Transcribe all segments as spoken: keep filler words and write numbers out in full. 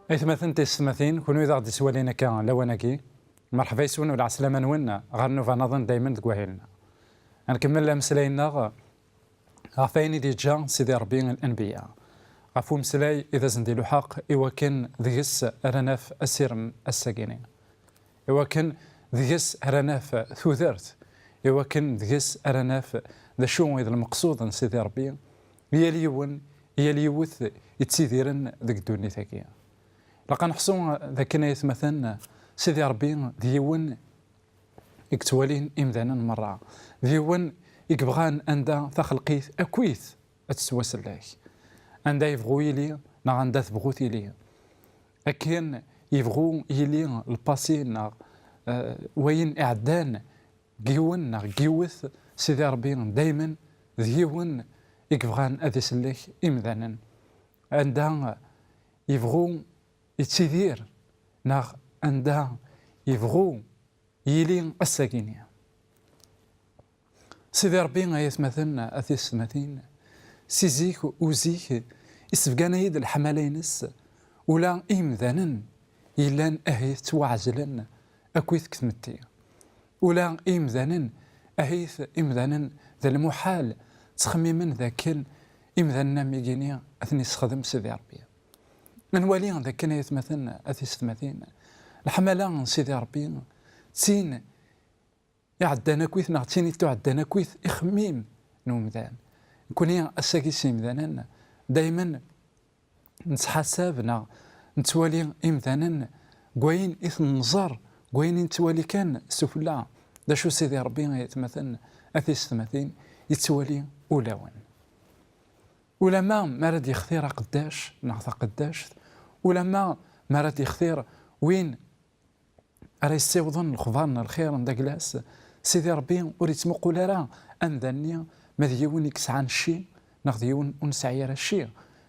Aytmaten tisetmatin, kunwi d aɣ-d-ittwalin akka lawan-agi, merḥba yes-wen u lɛeslama-nwen ɣer nnuba-nniḍen daymen deg wahil-nneɣ. Ad nkemmel ameslay-nneɣ ɣef wayen i d-yeǧǧa Sidi Ṛebbi i lanbiya, ɣef umeslay i d asen-d-iluḥeq i wakken deg-s ara naf asirem ass-agini, i wakken deg-s ara naf tudert, i wakken deg-s ara naf d acu i d lmeqsud n Sidi Ṛebbi i yal yiwen, i yal yiwet yettidiren deg ddunit-agi. Ilaq ad neḥṣu d akken, ay atmaten, Sidi Ṛebbi d yiwen i yettwalin imdanen merra, d yiwen i yebɣan anda taxelqit akkit ad tettwasellek, anda yebɣu yili neɣ anda tebɣu tili. Akken yebɣu yili lpasi neɣ, eh, wayen iɛeddan deg yiwen neɣ deg yiwet, Sidi Ṛebbi daymen d yiwen i yebɣan ad isellek imdanen. Anda yebɣu yettidir neɣ anda yebɣu yili ass-agini. Sidi Ṛebbi, ay atmaten, a tisetmatin, si zik u zik, issebgan-iyi-d leḥmala-ines, ula i yimdanen yellan ahi ttwaɛezlen akkit deg tmetti. Ula i yimdanen, ahi imdanen d lmuḥal ttxemmimen d akken imdanen am igini ad ten-yessexdem Sidi Ṛebbi. Ad nwali d akken, ay atmaten, a tisetmatin, leḥmala n Sidi Ṛebbi d tin iɛeddan akkit neɣ d tin ittuɛeddan akkit ixemmim n umdan. Nekkni ass-agi s yimdanen daymen nettḥasab neɣ nettwali imdanen deg wayen i ten-nẓer, deg wayen i nettwali kan sufella. D acu Sidi Ṛebbi, ay atmaten, a tisetmatin, yettwali ulawen. Ulamma mi ara d-yextir aqeddac neɣ taqeddact, ulamma mi ara d-yextir win ara yessiwḍen lexbar n lxir n daglas, Sidi Ṛebbi ur yettmuqul ara amdan-nni ma d yiwen i yesɛan cci neɣ d yiwen ur nesɛi ara cci,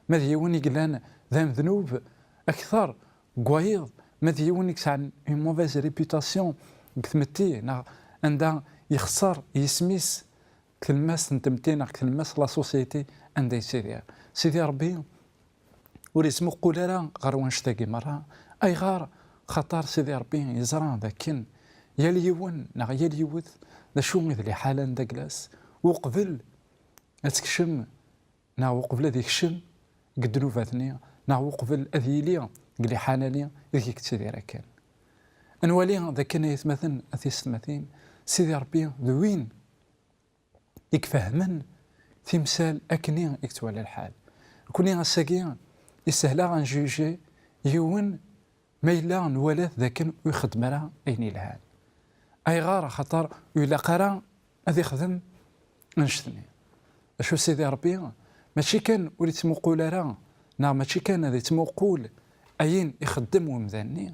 ma d yiwen i yellan d amednub akteṛ deg wayeḍ, ma d yiwen i yesɛan une mauvaise réputation deg tmetti neɣ anda yexṣer yisem-is deg tlemmast n tmetti neɣ deg tlemmast n la société anda yettidir. Sidi Ṛebbi ur yettmuqul ara ɣer wannect-agi merra. Ayɣer? Xaṭer Sidi Ṛebbi yeẓra d akken yal yiwen neɣ yal yiwet d acu i d liḥala n daglas uqbel ad tekcem neɣ uqbel ad yekcem deg ddnubat-nni neɣ uqbel ad yili deg liḥala-nni ideg yettidir akken. Ad nwali d akken, ay atmaten, a tisetmatin, Sidi Ṛebbi d win i ifehmen timsal akkenni i yettwali lḥal. Nekkni ass-agi yeshel-aɣ ad njuje yiwen ma yella nwala-t d akken ur ixeddem ara ayen yelhan. Ayɣer? Axaṭer ur ilaq ara ad ixdem annect-nni. D acu Sidi Ṛebbi? Mačči kan ur yettmuqul ara, neɣ mačči kan ad yettmuqul ayen ixeddem wemdan-nni,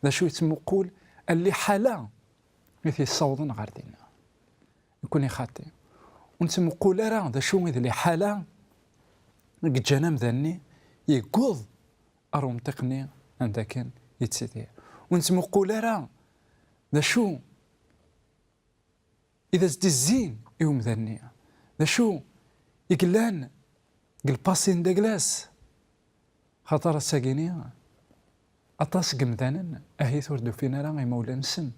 d acu yettmuqul? Liḥala i t-yessawḍen ɣer dinna. Nekkni xaṭi. Ur nettmuqul ara d acu i d liḥala i yeǧǧan amdan-nni yewweḍ ar umṭiq-nni anda akken yettidir. Ur nettmuqul ara d acu i d as-d-izzin i umdan-nni, d acu i yellan deg lpasi n daglas. Xaṭer ass-agini, aṭas n yemdanen ahit ur d-ufin ara imawlan-nsen.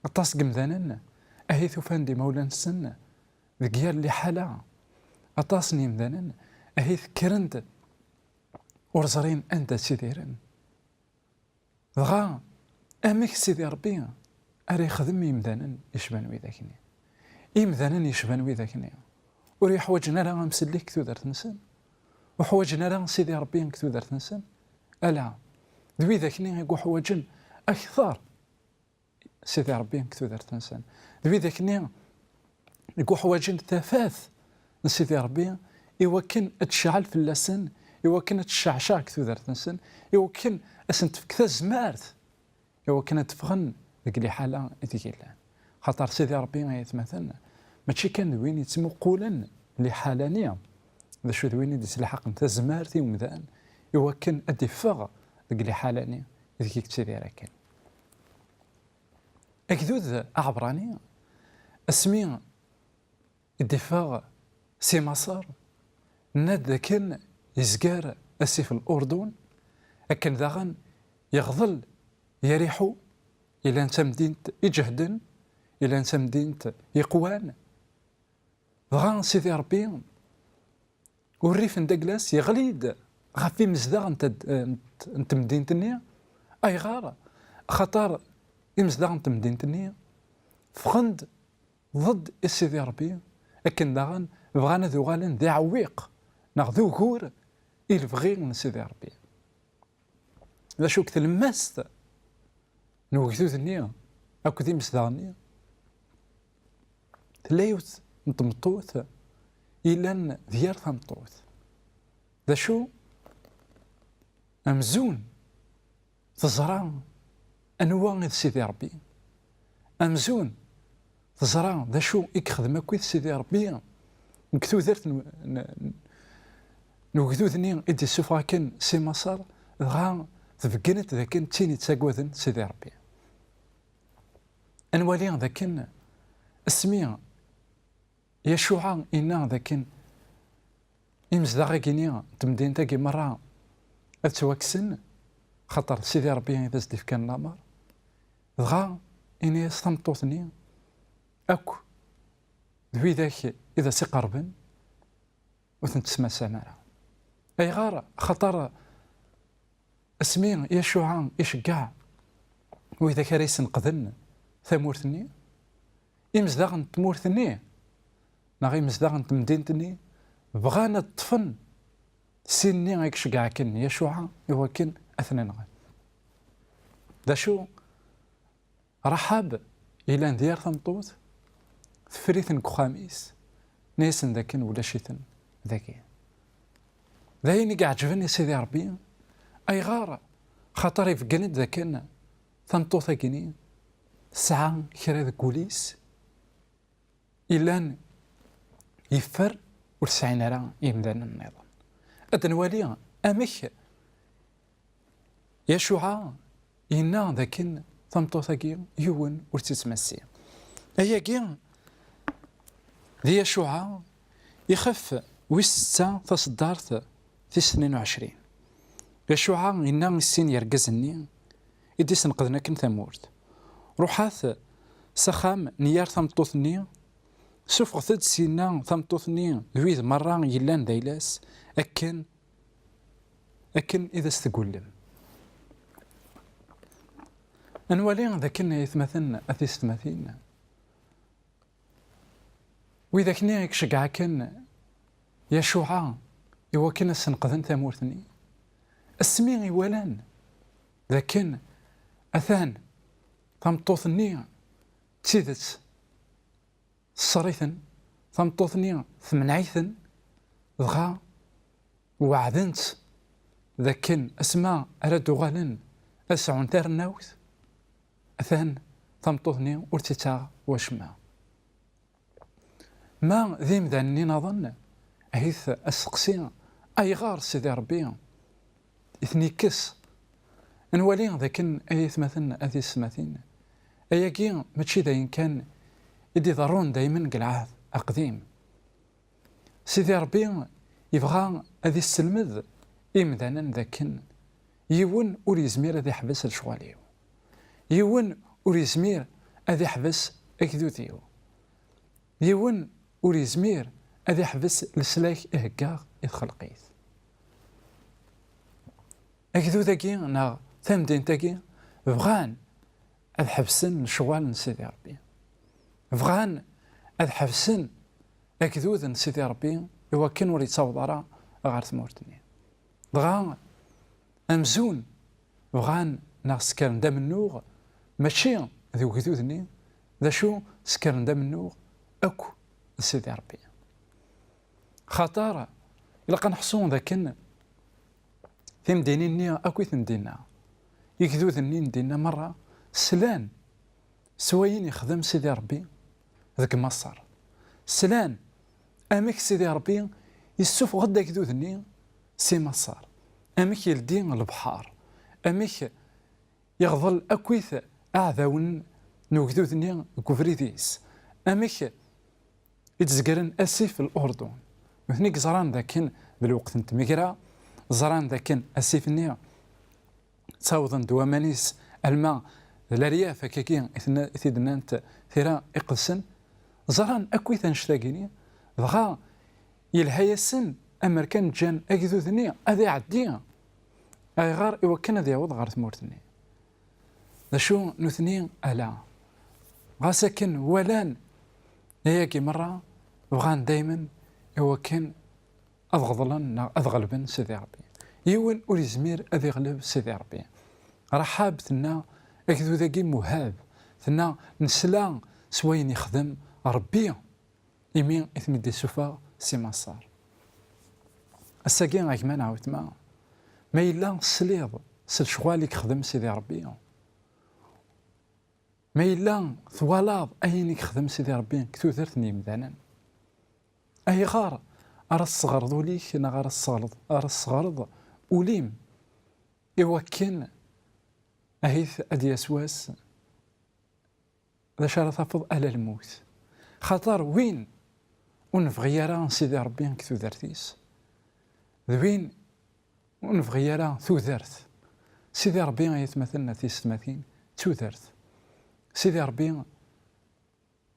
Aṭas n yemdanen ahit ufan-d imawlan-nsen deg yir liḥala. Aṭas n yemdanen ahit kkren-d ur ẓrin anda ttidiren. Dɣa, amek Sidi Ṛebbi ara yexdem i yemdanen yecban widak-nni? Imdanen yecban widak-nni ur yeḥwaǧen ara amsellek deg tudert-nsen, ur ḥwaǧen ara Sidi Ṛebbi deg tudert-nsen, ala, d widak-nni i yuḥwaǧen akteṛ Sidi Ṛebbi deg tudert-nsen, d widak-nni i yuḥwaǧen tafat n Sidi Ṛebbi i wakken ad tecɛel fell-asen, i wakken ad tecceɛceɛ deg tudert-nsen, i wakken ad sen-tefk tazmert i wakken ad d-ffɣen deg liḥala i deg llan. Xaṭer Sidi Ṛebbi, ay atmaten, mačči kan d win yettmuqulen liḥala-nni, d acu d win i d-yesselḥaqen tazmert i umdan i wakken ad d-iffeɣ deg liḥala-nni i deg yettidir akken. Agdud aɛebṛani, asmi i d-iffeɣ si Maṣer, nna-d dakken yezger asif n Lurdun, Akken daɣen yeɣḍel Yariḥu, yellan d tamdint iǧehden, yellan d tamdint yeqwan. Dɣa Sidi Ṛebbi, urrif n Daglas yeɣli-d ɣef imezdaɣ n tad-, n t-, n temdint-nni. Ayɣer? Axaṭer imezdaɣ n temdint-nni ffɣen-d ḍedd i Sidi Ṛebbi, akken daɣen bɣan ad uɣalen d iɛewwiq neɣ d ugur i lebɣi n Sidi Ṛebbi. D acu deg tlemmast n ugdud-nni akked imezdaɣ-nni? Tella yiwet n tmeṭṭut yellan d yir tameṭṭut. D acu? Amzun teẓra anwa i d Sidi Ṛebbi. Amzun teẓra d acu i yexdem akkit Sidi Ṛebbi deg tudert n, n, n ugdud-nni i d-issufeɣ akken si Maṣer, dɣa tbeggen-d d akken d tin yettaggaden Sidi Ṛebbi. Ad nwali d akken asmi Yacuɛa yenna d akken imezdaɣ-agi-ni n temdint-agi merra ad ttwakksen, xaṭer d Sidi Ṛebbi i d as-d-ifkan lameṛ. Dɣa ini-as tameṭṭut-nni akk d widak i d as-iqerben ur ten-tesmasam ara. Ayɣer? Xaṭer asmi Yacuɛa iceggeɛ widak ara isenqden tamurt-nni, imezdaɣ n tmurt-nni neɣ imezdaɣ n temdint-nni bɣan ad ṭṭfen sin-nni i iceggeɛ akken Yacuɛa i wakken ad ten-nɣen. D acu? Raḥab yellan d yir tameṭṭut, teffer-iten deg uxxam-is, nna-yasen d akken ulac-iten dagi. D ayen i iɛeǧben i Sidi Ṛebbi. Ayɣer? Xaṭer ibeggen-d d akken tameṭṭut-agi-ni tesɛa kra deg wul-is yellan yeffer ur t-sɛin ara yimdanen nniḍen. Ad nwali amek Yacuɛa yenna d akken tameṭṭut-agi yiwen ur tt-ittmassi. Ayagi d Yacuɛa ixef wis setta taṣeddart tis tnin u ɛecrin. Yacuɛa yenna i sin yergazen-nni i d-isenqden akken tamurt: Ruḥat s axxam n yir tameṭṭut-nni, suffɣet-d syenna tameṭṭut-nni d wid merra yellan d ayla-s, akken akken i d as-tgullem. Ad nwali d akken, ay atmaten, a tisetmatin, widak-nni i iceggeɛ akken Yacuɛa i wakken ad senqden tamurt-nni, asmi i walan d akken atan tameṭṭut-nni d tidet, tesser-iten, tameṭṭut-nni temneɛ-iten, dɣa weɛden-tt d akken asma ara d-uɣalen ad sɛun tarennawt, atan tameṭṭut-nni ur tt-ittaɣ wacemma. Ma d imdanen nniḍen, ahit asteqsi: ayɣer Sidi Ṛebbi i ten-ikkes? Ad nwali d akken, ay atmaten, a tisetmatin, ayagi mačči d ayen kan i d-iḍerrun daymen deg Lɛehd Aqdim. Sidi Ṛebbi yebɣa ad isselmed i yimdanen d akken yiwen ur yezmir ad iḥbes lecɣal-iw. Yiwen ur yezmir ad iḥbes agdud-iw. Yiwen ur yezmir ad iḥbes leslak i heggaɣ i txelqit. Agdud-agi neɣ tamdint-agi bɣan ad ḥebsen lecɣal n Sidi Ṛebbi. Bɣan ad ḥebsen agdud n Sidi Ṛebbi i wakken ur yettaweḍ ara ɣer tmurt-nni. Dɣa amzun bɣan neɣ ssekren-d amennuɣ, mačči d ugdud-nni, d acu, ssekren-d amennuɣ akk d Sidi Ṛebbi. Xaṭer ilaq ad neḥṣu d akken timdinin-nni akk i ten-dinna, igduden-nni n dinna merra slan s wayen yexdem Sidi Ṛebbi deg Maṣer. Slan amek Sidi Ṛebbi yessufeɣ-d agdud-nni si Maṣer, amek yeldi lebḥer, amek yeɣḍel akkit aɛdawen n ugdud-nni deg ubrid-is, amek i d-zegren asif n Lurdun. Nutni i yeẓran d akken d lweqt n tmegra, ẓran d akken asif-nni ttawḍen-d waman-is, alma d leryaf akkagi i tenna, i t-id-nnant tira iqedsen, ẓran akkit annect-agi-nni, dɣa yelha-yasen amer kan ǧǧan agdud-nni ad iɛeddi. Ayɣer? Iwakken ad yaweḍ ɣer tmurt-nni. D acu nutni? Ala. Ɣas akken walan ayagi merra, bɣan daymen iwakken ad ɣeḍlen neɣ ad ɣelben Sidi Ṛebbi. Yiwen ur yezmir ad iɣleb Sidi Ṛebbi. Raḥab tenna, agdud-agi muhab, tenna, nesla s wayen yexdem Ṛebbi imi i ten-id-issufeɣ si Maṣer. Ass-agi, a gma neɣ a weltma, ma yella tesliḍ s lecɣal i yexdem Sidi Ṛebbi, ma yella twalaḍ ayen i yexdem Sidi Ṛebbi deg tudert n yemdanen, ayɣer ara tesseɣreḍ ul-ik neɣ ara tesseɣleḍ, ara tesseɣreḍ ul-im iwakken ahit ad d-yas wass d acu ara tafeḍ ala lmut? Xaṭer win ur nebɣi ara Sidi Ṛebbi deg tudert-is, d win ur nebɣi ara tudert. Sidi Ṛebbi, ay atmaten, a tiyessetmatin, d tudert. Sidi Ṛebbi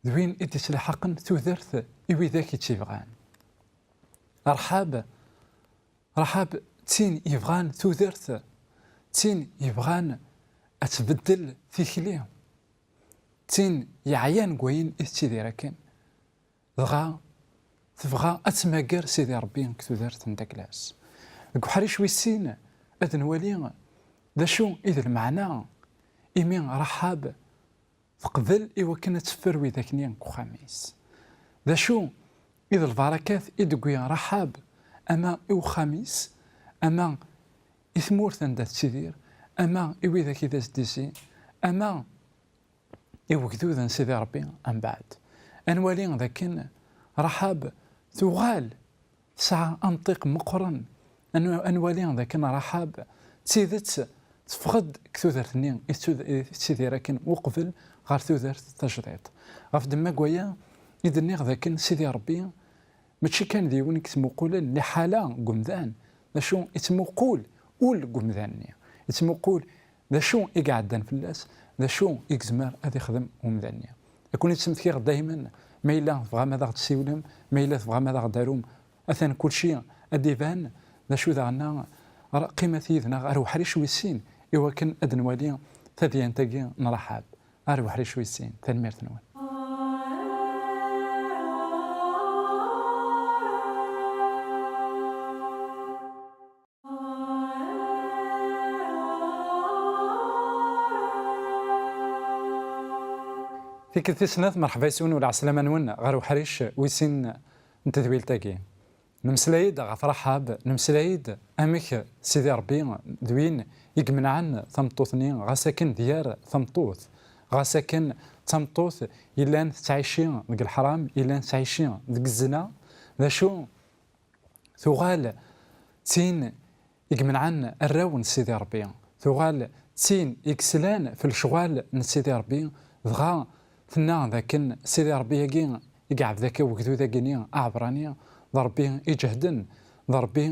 d win i d-ittlaḥaqen tudert i widak i tt-ibɣan. Raḥab, Raḥab d tin yebɣan tudert, d tin yebɣan ad tbeddel tikli, d tin yeɛyan deg wayen i tettidir akken. Dɣa tebɣa ad tmager Sidi Ṛebbi deg tudert n Daglas. Deg uḥric wis sin, ad nwali d acu i d lmeɛna imi Raḥab teqbel iwakken ad teffer widak-nni deg uxxam-is. D acu i d lbarakat i d-tewwi Raḥab, ama i uxxam-is, ama i tmurt anda tettidir, ama i widak i d as-d-izzin, ama i wegdud n Sidi Ṛebbi mbeɛd. Ad nwali dakken Raḥab tuɣal tesɛa amṭiq meqqren. Ad nw-, ad nwali dakken Raḥab d tidet teffeɣ-d deg tudert-nni i tettud-, i tettidir akken uqbel ɣer tudert tajdiṭ. Ɣef ddemma n waya i d-nniɣ dakken Sidi Ṛebbi mačči kan d yiwen i yettmuqulen liḥala n umdan, d acu yettmuqul ul n umdan-nni, yettmuqul d acu i iɛeddan fell-as, d acu i yezmer ad ixdem umdan-nni. Ad ken-id-smektiɣ daymen, ma yella tebɣam ad aɣ-d-tessiwlem, ma yella tebɣam ad aɣ-d-tarum, atan kulci ad d-iban. D acu daɣen, qqim-at yid-neɣ ar uḥric wis sin iwakken ad nwali tadyant-agi n Raḥab. Ar uḥric wis sin. Tanemmirt-nwen. Tikkelt tis snat, merḥba yes-wen u lɛeslama-nwen ɣer uḥric wis sin n tedwilt-agi. Nemmeslay-d ɣef Raḥab, nemmeslay-d amek Sidi Ṛebbi d win i imenɛen tameṭṭut-nni, ɣas akken d yir tameṭṭut, ɣas akken d tameṭṭut yellan tettɛici deg leḥram, yellan tettɛici deg zzna, d acu tuɣal d tin i imenɛen arraw n Sidi Ṛebbi, tuɣal d tin i yeslan f lecɣal n Sidi Ṛebbi, dɣa tenna dakken Sidi Ṛebbi-agi i iɛebd akka wegdud-agi-nni aɛebṛani, d Ṛebbi iǧehden, d Ṛebbi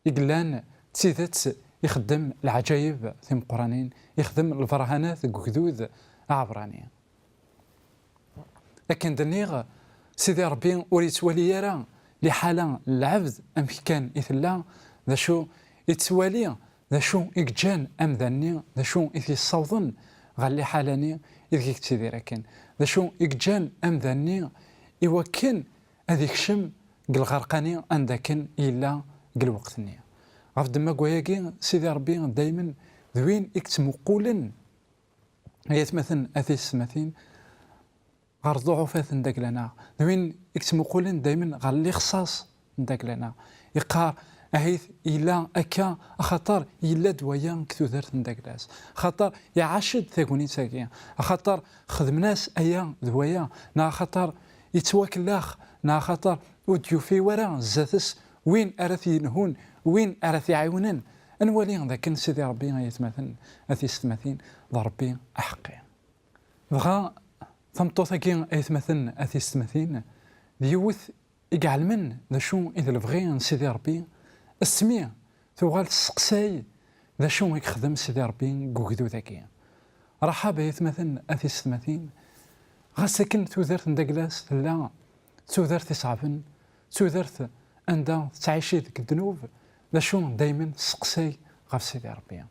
i yellan d tidet, ixeddem leɛǧayeb timeqqranin, ixeddem lberhanat deg ugdud aɛebṛani. Akken d-nniɣ, Sidi Ṛebbi ur yettwali ara liḥala n lɛebd amek kan i tella, d acu yettwali, d acu i yeǧǧan amdan-nni, d acu i t-yessawḍen ɣer liḥala-nni ideg i yettidir akken, d acu i yeǧǧan amdan-nni iwakken ad ikcem deg lɣerqa-nni anda akken yella deg lweqt-nni. Ɣef ddemma n wayagi, Sidi Ṛebbi daymen d win i yettmuqulen, ay atmaten, a tiyessetmatin, ɣer ḍḍuɛufat n dagla-nneɣ, d win i yettmuqulen daymen ɣer lixṣaṣ n dagla-nneɣ. Yeqqar, ahit yella akka axaṭer yella-d waya deg tudert n dagla-s, axaṭer iɛac-d tagnit-agi, axaṭer xedmen-as aya d waya, neɣ axaṭer yettwakellax, neɣ axaṭer ur d-yufi wara zdat-s win ara t-yenhun, win ara t-iɛiwnen. Ad nwali dakken Sidi Ṛebbi, ay atmaten, a tiyessetmatin, d Ṛebbi aḥeqqi. Dɣa tameṭṭut-agi, ay atmaten, a tiyessetmatin, d yiwet i iɛelmen d acu i d lebɣi n Sidi Ṛebbi, asmi tuɣal tesseqsay D acu i yexdem Sidi Ṛebbi deg ugdud-agi? Raḥab, ay atmaten, a tisetmatin, ɣas akken tudert n Daglas tella d tudert iṣeɛben, d tudert anda tettɛici deg ddnub, d acu daymen tesseqsay ɣef Sidi Ṛebbi?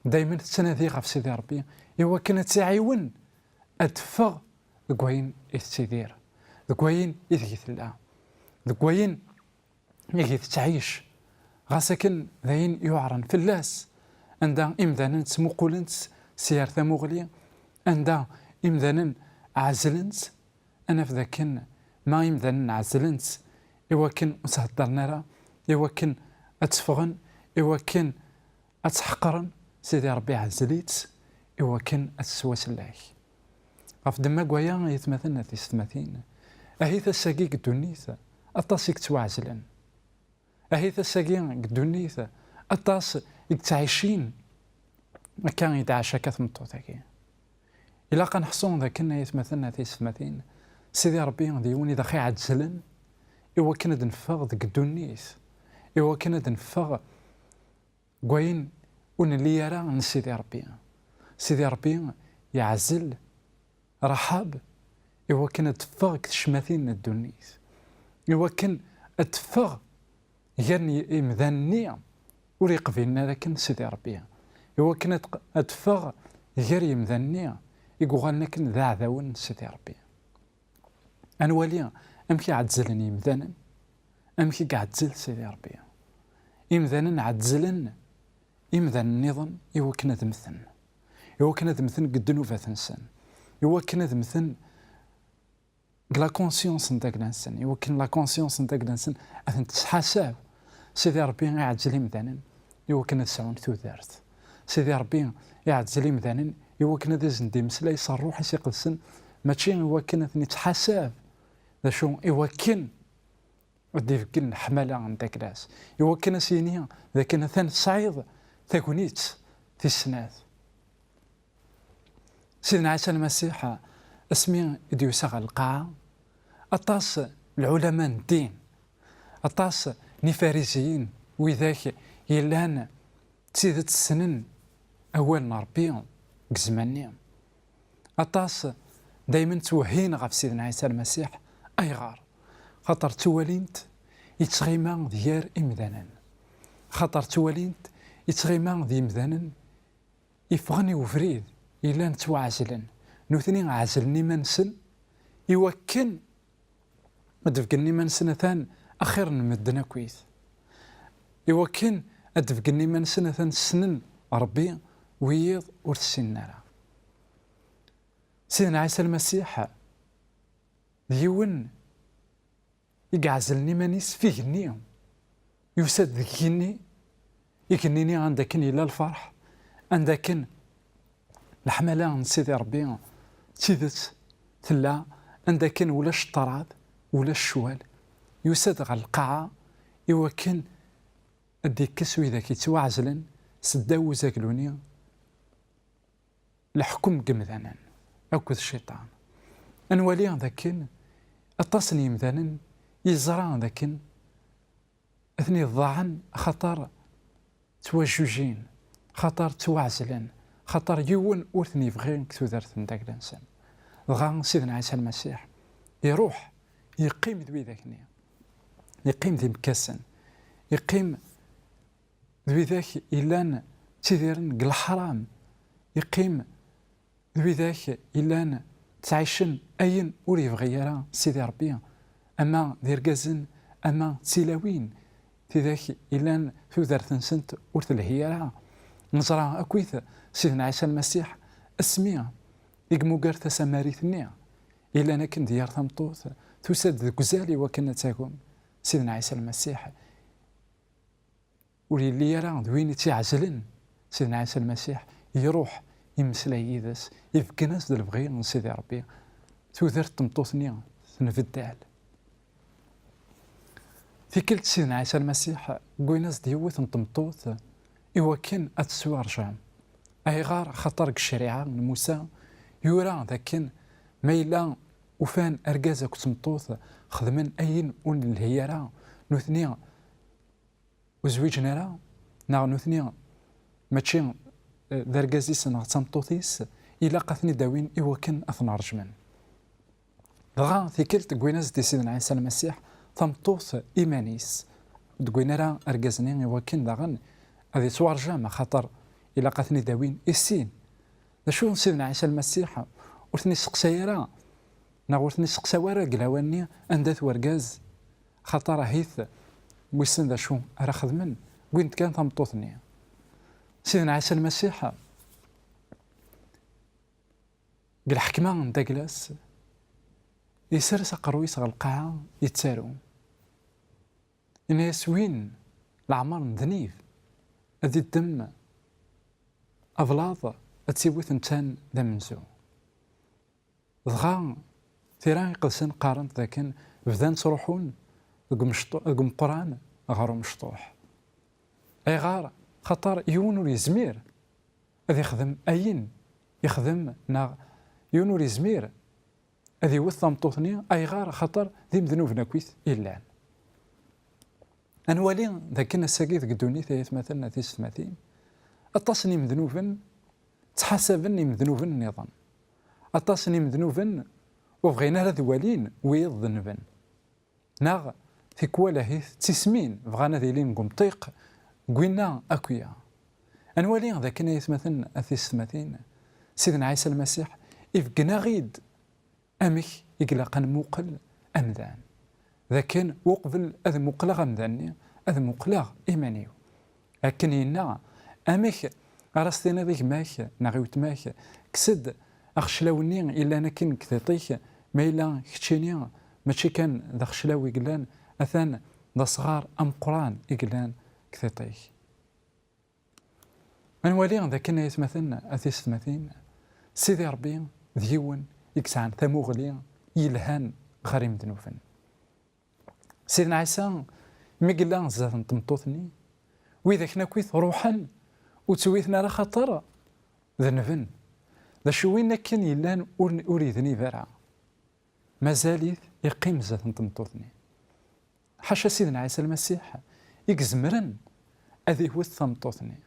Daymen tettnadi ɣef Sidi Ṛebbi i wakken ad tt-iɛiwen ad teffeɣ deg wayen i tettidir, deg wayen ideg tella, deg wayen ideg tettɛic, ɣas akken d ayen yuɛren fell-as, anda imdanen ttmuqulen-tt s yir tamuɣli, anda imdanen ɛezlen-tt, ad naf dakken ma imdanen ɛezlen-tt i wakken ur s-heddren ara, i wakken ad tt-ffɣen, i wakken ad tt-ḥeqren, Sidi Ṛebbi iɛzel-itt i wakken ad teswa sellak. Ɣef ddemma n waya, ay atmaten, a tisetmatin, ahit ass-agi deg ddunit aṭas i yettwaɛezlen. Ahit ass-agi deg ddunit aṭas i yettɛicin akka i d-tɛac akka tmeṭṭut-agi. Ilaq ad neḥṣu dakken, ay atmaten, a tisetmatin, Sidi Ṛebbi d yiwen i d aɣ-iɛezzlen i wakken ad neffeɣ deg ddunit, i wakken ad neffeɣ deg wayen ur nelli ara n Sidi Ṛebbi. Sidi Ṛebbi yeɛzel Raḥab i wakken ad teffeɣ deg tecmatin n ddunit, i wakken ad teffeɣ gar n yimdanen-nni ur yeqbilen ara akken Sidi Ṛebbi, i wakken ad, ad teffeɣ gar yimdanen-nni i yuɣalen akken d aɛdawen n Sidi Ṛebbi. Ad nwali amek i ɛezzlen yimdanen, amek i iɛezzel Sidi Ṛebbi. Imdanen ɛezzlen imdanen nniḍen i wakken ad mmten, i wakken ad mmten deg ddnubat-nsen, i wakken ad mmten deg la conscience n tagla-nsen, i wakken la conscience n tagla-nsen ad ten-tesḥasab. Sidi Ṛebbi iɛezzel imdanen i wakken ad sɛun tudert. Sidi Ṛebbi iɛezzel imdanen i wakken ad asen-d-imeslay s Ṛṛuḥ-is iqedsen, mačči i wakken ad ten-ittḥasab, d acu, i wakken ad d-ibeggen leḥmala n takla-s, i wakken ad s-yini dakken atan tesɛiḍ tagnit tis snat. Sidna Ɛisa Lmasiḥ, asmi i d-yusa ɣer lqaɛa, aṭas n lɛulama n ddin, aṭas n ifariziyen, widak yellan d tidet ssnen awal n Ṛebbi deg zzman-nni. Aṭas daymen ttwehhin ɣef Sidna Ɛisa Lmasiḥ. Ayɣer? Xaṭer ttwalin-t yettɣima d gar imdanen. Xaṭer ttwalin-t yettɣima d yimdanen iffɣen i ubrid, yellan ttwaɛezlen. Nutni ɛezlen iman-nsen i wakken ad d-beggen iman-nsen atan axir n medden akkit, i wakken ad d-beggen iman-nsen atan ssnen Ṛebbi, wiyiḍ ur t-ssinen ara. Sidna Ɛisa Lmasiḥ d yiwen i iɛezlen iman-is f igenni. Yusa-d deg igenni, igenni-nni anda akken yella lferḥ, anda akken leḥmala n Sidi Ṛebbi d tidet tella, anda akken ulac ṭṭrad, ulac ccwal. Yusa-d ɣer lqaɛa i wakken ad d-ikkes widak yettwaɛezlen seddaw uzaglu-nni, leḥkem n yimdanen akked cciṭan. Ad nwali dakken aṭas n yimdanen yeẓra dakken atni ḍaɛen axaṭer ttwajjujin, axaṭer ttwaɛezlen, axaṭer yiwen ur ten-yebɣi deg tudert n dagla-nsen. Dɣa Sidna Ɛisa Lmasiḥ iruḥ, yeqqim d widak-nni, yeqqim d imekkasen, yeqqim d widak yellan ttidiren deg leḥram, yeqqim d widak yellan ttɛicen ayen ur yebɣi ara Sidi Ṛebbi, ama d irgazen, ama d tilawin, tidak yellan tudert-nsent ur telhi ara. Neẓra akkit Sidna Ɛisa Lmasiḥ asmi i yemmuger tasamarit-nni yellan akken d yir tameṭṭut, tusa-d deg uzal i wakken ad tagem Sidna Ɛisa Lmasiḥ. Ur yelli ara d win i tt-iɛezlen. Sidna Ɛisa Lmasiḥ iruḥ, imeslay yid-s, ibeggen-as-d lebɣi n Sidi Ṛebbi. Tudert n tmeṭṭut-nni tenbeddal. Tikkelt Sidna Ɛisa Lmasiḥ wwin-as-d yiwet n tmeṭṭut i wakken ad tettwarjam. Ayɣer? Axaṭer deg ccariɛa n Musa yura d akken ma yella ufan argaz akked tmeṭṭut xedmen ayen ur nelhi ara, nutni ur zwiǧen ara, neɣ nutni mačči eh, d argaz-is neɣ d tameṭṭut-is, ilaq ad ten-id-awin i wakken ad ten-rejmen. Dɣa tikkelt wwin-as-d i Sidna Ɛisa Lmasiḥ tameṭṭut iman-is, ur d-wwin ara argaz-nni i wakken daɣen ad ittwarjam, axaṭer ilaq ad ten-id-awin i sin. D acu, Sidna Ɛisa Lmasiḥ ur ten-isteqsay ara, neɣ ur ten-isteqsa ara deg lawan-nni anda-t wergaz, xaṭer ahit wissen d acu ara xedmen, wwin-d kan tameṭṭut-nni. Sidna Ɛisa Lmasiḥ, deg lḥekma n dagla-s, isers aqerruy-is ɣer lqaɛa, yettaru. Yenna-yas: "Win leɛmer n ddnib, ad iddem ablaḍ, ad t-iwet netta d amenzu." Dɣa, tira iqedsen qqarent dakken bdan ttruḥun deg umecṭu-, deg umeqqran ɣer umecṭuḥ. Ayɣer? Xaṭer yiwen ur yezmir ad ixdem ayen ixdem, neɣ yiwen ur yezmir ad iwet tameṭṭut-nni. Ayɣer? Xaṭer d imednuben akkit i llan. Ad nwali dakken ass-agi deg ddunit, ay atmaten, a tisetmatin, aṭas n imednuben ttḥasaben imednuben nniḍen. Aṭas n imednuben ur bɣin ara ad walin wiyeḍ denben. Neɣ tikwal ahit ttismin, bɣan ad ilin deg umṭiq deg winna akk-ya. Ad nwali dakken, ay atmaten, a tisetmatin, Sidna Ɛisa Lmasiḥ ibeggen-aɣ-id amek i ilaq ad nmuqel amdan. D akken uqbel ad muqleɣ amdan-nni, ad muqleɣ iman-iw. Akken yenna, amek ara s-tiniḍ i gma-k neɣ i weltma-k, kkes-d axeclaw-nni yellan akken deg tiṭ-ik, ma yella keččini mačči kan d axeclaw i yellan, atan d asɣar ameqqran i yellan deg tiṭ-ik. Ad nwali dakken, ay atmaten, a tisetmatin, Sidi Ṛebbi d yiwen i yesɛan tamuɣli yelhan ɣer imednuben. Sidna Ɛisa, mi yella zdat n tmeṭṭut-nni, widak-nni akkit ruḥen, ur tt-witen ara xaṭer denben. D acu, win akken yellan ur, ur yednib ara, mazal-it iqqim zdat n tmeṭṭut-nni. Ḥaca Sidna Ɛisa Lmasiḥ i izemren ad iwet tameṭṭut-nni.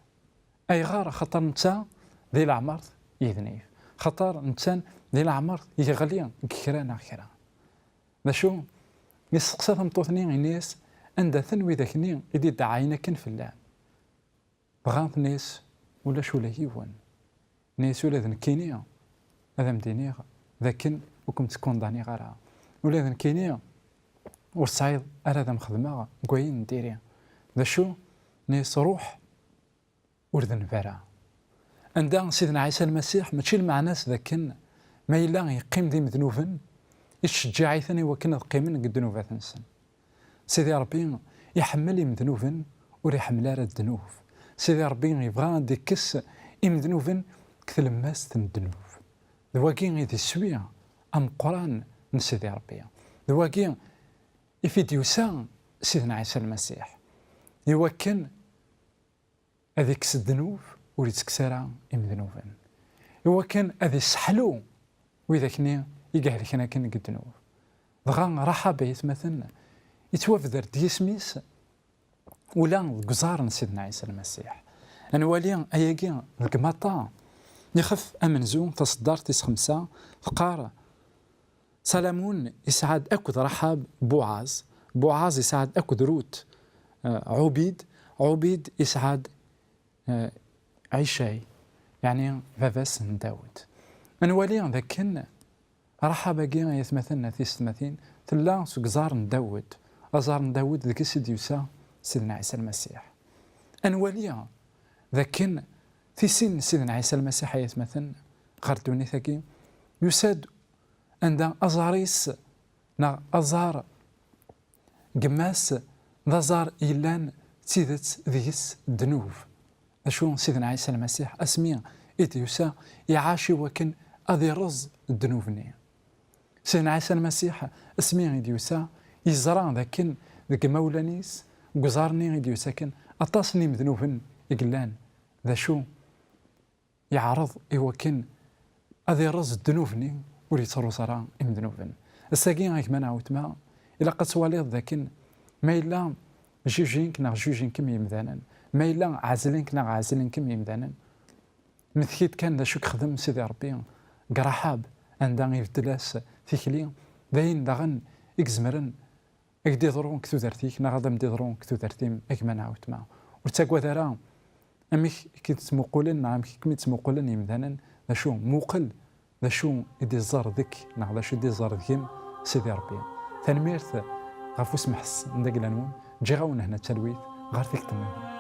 Ayɣer? Axaṭer netta di leɛmert yednib. Xaṭer netta di leɛmert yeɣli deg kra neɣ kra. D acu? Yesteqsa tameṭṭut-nni, yenna-yas: "Anda-ten widak-nni i d-idɛayen akken fell-am?" Dɣa tenna-yas: "Ulac ula yiwen." Tenna-yas: "Ula d nekkini ad am-d-iniɣ d akken ur kem-ttkundaniɣ ara. Ula d nekkini ur tesɛiḍ ara ad am-xedmeɣ deg wayen n diri." D acu? Tenna-yas: "Ruḥ, ur denb ara." Anda Sidna Ɛisa Lmasiḥ, mačči lmeɛna-s d akken ma yella yeqqim d imednuben, ittceggiɛ-iten i wakken ad qqimen deg ddnubat-nsen. Sidi Ṛebbi iḥemmel imednuben, ur iḥemmel ara ddnub. Sidi Ṛebbi yebɣa ad d-ikkes imednuben deg tlemmast n ddnub. D wagi i d iswi ameqqran n Sidi Ṛebbi. D wagi i fi d-yusa Sidna Ɛisa Lmasiḥ, i wakken ad ikkes ddnub ur ittekkes ara imednuben, i wakken ad isseḥlu widak-nni i ihelken akken deg ddnub. Dɣa Raḥab, ay atmaten, ittwabder-d yisem-is ula deg uẓar n Sidna Ɛisa Lmasiḥ. Ad nwali ayagi deg Matta, ixef amenzu, taṣeddart tis xemsa, teqqar: Salamun isɛa-d akked Raḥab Buɛaz, Buɛaz isɛa-d akked Rut, eh, Ɛubid, Ɛubid isɛa-d, eh, Ɛicay, yeɛni baba-s n Dawed. Ad nwali dakken Raḥab-agi, ay atmaten, a tisetmatin, tella seg uẓar n Dawed. Aẓar n Dawed deg-s i d-yusa Sidna Ɛisa Lmasiḥ. Ad nwali dakken tisin n Sidna Ɛisa Lmasiḥ, ay atmaten, ɣer ddunit-agi, yusa-d anda aẓar-is, neɣ aẓar n yemma-s, d aẓar yellan d tidet deg-s ddnub. D acu, Sidna Ɛisa Lmasiḥ, asmi i d-yusa, iɛac i wakken ad iṛez ddnub-nni. Sidna Ɛisa Lmasiḥ, asmi i d-yusa, yeẓra d akken deg imawlan-is, deg uẓar-nni i d-yusa kan, aṭas n yimednuben i yellan. D acu? Yeɛreḍ i wakken ad iṛez ddnub-nni, ur yettṛuz ara imednuben. Ass-agi, a gma neɣ a weltma, ilaq ad twaliḍ d akken ma yella jijin-k neɣ jijin-kem yemdanen, Ma yella ɛezlen-k neɣ ɛezlen-kem yimdanen, mmet-d kan d acu i yexdem Sidi Ṛebbi deg Raḥab, anda ibeddel-as tikli, d ayen daɣen i izemren ad k-d-iḍru deg tudert-ik neɣ ad am-d-iḍru deg tudert-im, a gma neɣ a weltma. Ur ttagad ara amek i k-id-ttmuqulen neɣ amek i kem-id-ttmuqulen yimdanen, d acu, muqel d acu i d-iẓẓar deg-k neɣ d acu i d-iẓẓar deg-m Sidi Ṛebbi. Tanemmirt ɣef usmeḥs n dagla-nwen, ǧǧiɣ-awen hna d talwit ɣer tikkelt-nniḍen.